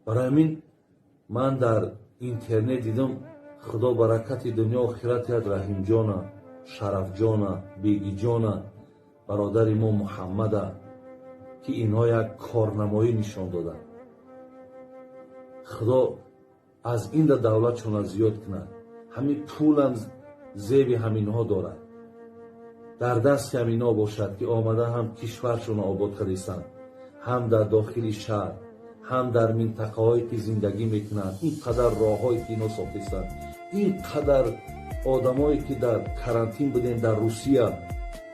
Барои ҳамин ман дар интернет дидам, Худо баракати дунё охират диҳад Раҳимҷона, Шарафҷона, Бегиҷона, бародари мо Муҳаммада, ки инҳо як корнамоӣ нишон доданд. Худо аз инда давлатшона зиёд кунад. Ҳамин пулам зеби ҳаминҳо дорад, дар дасти ҳаминҳо бошад, ки омада ҳам кишваршонро обод кардистанд, ҳам дар дохили шаҳр, ҳам дар минтақаҳое ки зиндагӣ мекунанд. Ин қадар роҳҳое ки инҳо сохтистанд, ин қадар одамое ки дар карантин будем дар Русия,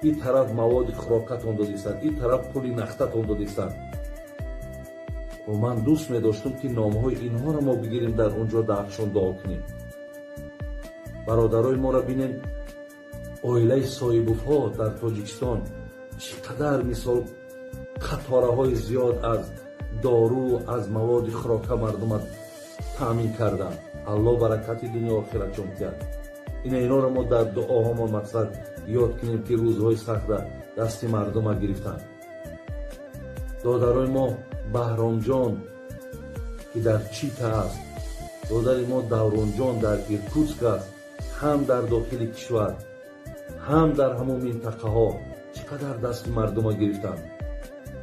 ин тараф маводи хӯрокатон додистанд, ин тараф пули нахтатон додистанд. Ва ман дӯст медоштам, ки номҳои инҳоро мо бигирем, дар он ҷо дар дуо кунем. Бародарои моро бинем, оилаи Соҳибовҳо дар Тоҷикистон чӣ қадар, мисол, қатораҳои зиёд аз дору, аз маводи хӯрока мардума таъмин карданд. Алло баракати дунё охиратшон диҳад. Ина инҳоро мо дар дуоҳомон, мақсад, ёд кунем, ки рӯзҳои сахта дасти мардума гирифтанд. Додарои мо Баҳромҷон, ки дар Чита аст, додари мо Давронҷон дар Иркутск аст, ҳам дар дохили кишвар, ҳам дар ҳамон минтақаҳо чӣ қадар дасти мардума гирифтанд.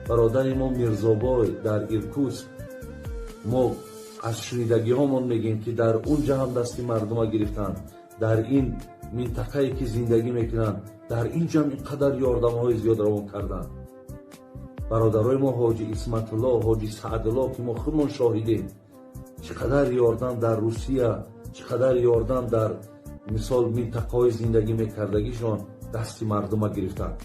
Бародари мо Мирзобой дар Иркутск, мо аз шунидагиҳомон мегӯем, ки дар он ҷа ҳам дасти мардума гирифтанд. Дар ин минтақае ки зиндагӣ мекунанд, дар ин ҷам ин қадар ёрдамҳои зиёд равон карданд. Бародарои мо ҳоҷи Исматулло, ҳоҷи Саъдулло, ки мо худмон шоҳидем, чӣ қадар ёрдам дар Русия, чӣ қадар ёрдам дар, мисол, минтақаҳои зиндагӣ мекардагишон дасти мардума гирифтанд.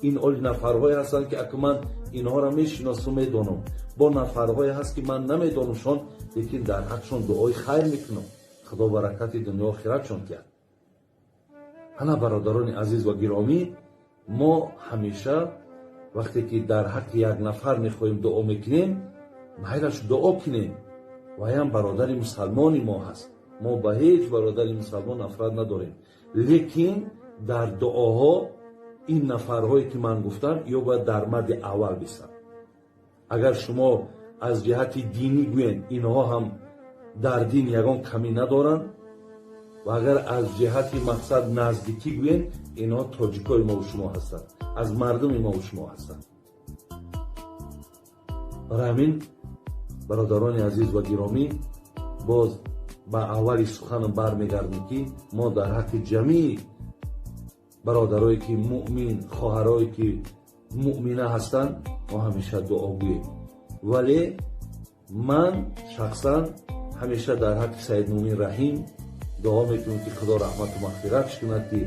Ин оли нафарҳое ҳастанд, ки аку ман инҳоро мешиносу медонам. Бо нафарҳое ҳаст, ки ман намедонамшон, лекин дар ҳақшон дуои хайр мекунам. Худо баракати дунё охиратшон диҳад. Ҳана, бародарони азиз ва гиромӣ, мо ҳамеша вақте ки дар ҳаққи як нафар мехоҳем дуо мекунем, майлаш дуо кунем, ваям бародари мусалмони мо ҳаст. Мо ба ҳеҷ бародари мусалмон нафрат надорем, лекин дар дуоҳо ин нафарҳое ки ман гуфтам, ё бояд дар мадди аввал бисанд. Агар шумо аз ҷиҳати динӣ гӯед, инҳо ҳам дар дин ягон камӣ надоранд, ва агар аз ҷиҳати, мақсад, наздикӣ гӯед, инҳо тоҷикои мову шумо ҳастанд, аз мардуми мову шумо ҳастанд. Барои ҳамин, бародарони азиз ва гиромӣ, боз ба аввали суханам бармегардем, ки мо дар ҳаққи ҷамии бародарое ки муъмин, хоҳарое ки муъмина ҳастанд, мо ҳамеша дуо гӯем. Вале ман шахсан ҳамеша дар ҳаққи Саидмӯмин Раҳим дуо мекунем, ки Худо раҳмату мағфиратш кунад, ки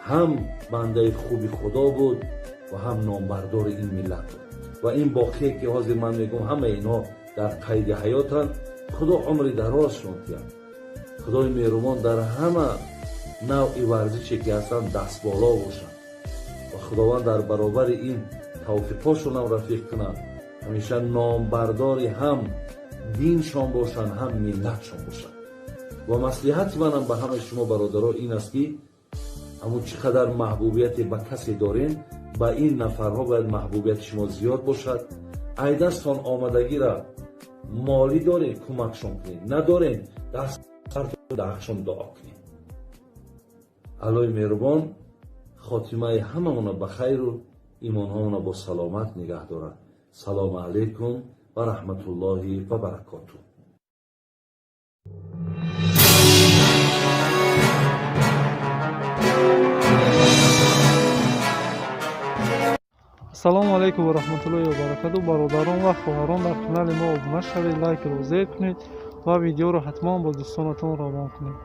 ҳам бандаи хуби Худо буд ва ҳам номбардори ин миллат буд. Ва ин боқие ки ҳозир ман мегӯм, ҳамаи инҳо дар қайди ҳаётанд. Худо умри дарозшон диҳад. Худои меҳрубон дар ҳама навъи варзише ки ҳастанд, дастболо бошанд ва Худованд дар баробари ин тавфиқҳошонам рафиқ кунад. Ҳамеша номбардори ҳам диншон бошанд, ҳам миллатшон бошанд. Ва маслиҳати манам ба ҳамаи шумо бародаро ин аст, ки ҳамун чӣ қадар маҳбубияте ба касе дорем, ба ин нафарҳо бояд маҳбубияти шумо зиёд бошад. Айдастон омадагира молӣ дорем, кӯмакшон кунед, надорем, даст даҳшон дуо кунед. Аллои меҳрубон хотимаи ҳамамона ба хайру имонҳомона бо саломат нигаҳ дорад. Салому алайкум ва раҳматуллоҳи ва баракотуҳ. Ассалому алайкум ва раҳматуллоҳи ва баракату. Бародарон ва хоҳарон, дар канали мо обуна шавед, лайкро зер кунед ва видеоро ҳатман бо дӯстонатон равон кунед.